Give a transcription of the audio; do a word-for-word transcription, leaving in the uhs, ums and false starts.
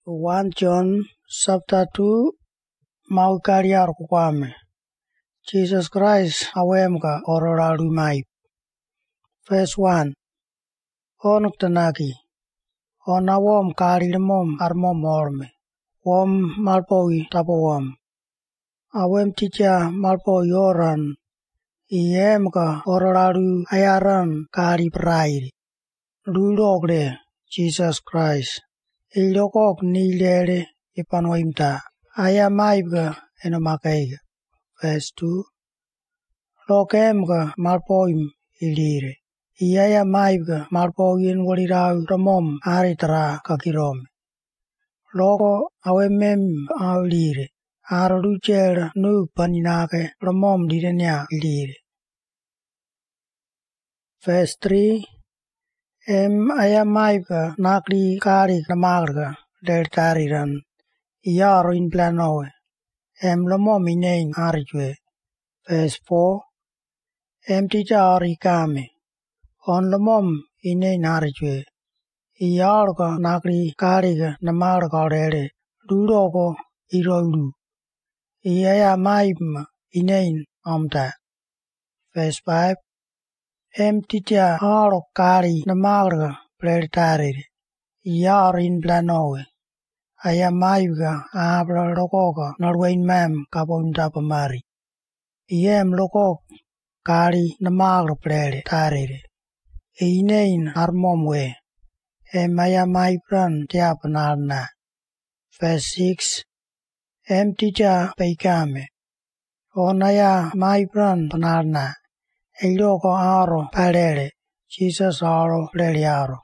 One John chapter two, mawi kaliar kukwame. Jesus Christ awemka orolalu maib. Verse one. Onok tenaki. Ona wom kali lemom armom orme. Wom malpoi tapo wom. Awem titia malpoi oran. I emka orolalu ayaran kali prairi. Lulokle Jesus Christ. I lokok ni lere i panoimta. Aya maibka eno makaika. Verse two. Lok emka malpoim ilire. I aya maibka malpoin walilau romom ari tara kakirome. Loko awemem au lire. Ar luchel nuk paninake romom lirenia ilire. Verse three. Em aya maibka nakli kali namakrka lel tariran. I aor inplanoe. Em lomom inein arijue. Verse four. Em titia aor ikame. On lomom inein arijue. I aorka nakli kalika namakrka lere. Luloko iroulu. I aya maibm inein omta. Verse five. Em titia aorok kali namakrka plel tarire. I aor inplanoe. Aya maibka abra lokoka naluain mam kapoimta pamari. I em lokok kali namakrka plel tarire. I inein armom we. Em aya maibran tia panalna. Verse six. Em titia paikame. On aya maibran panalna. Iloko aoro palele. Jesus aoro plel aoro.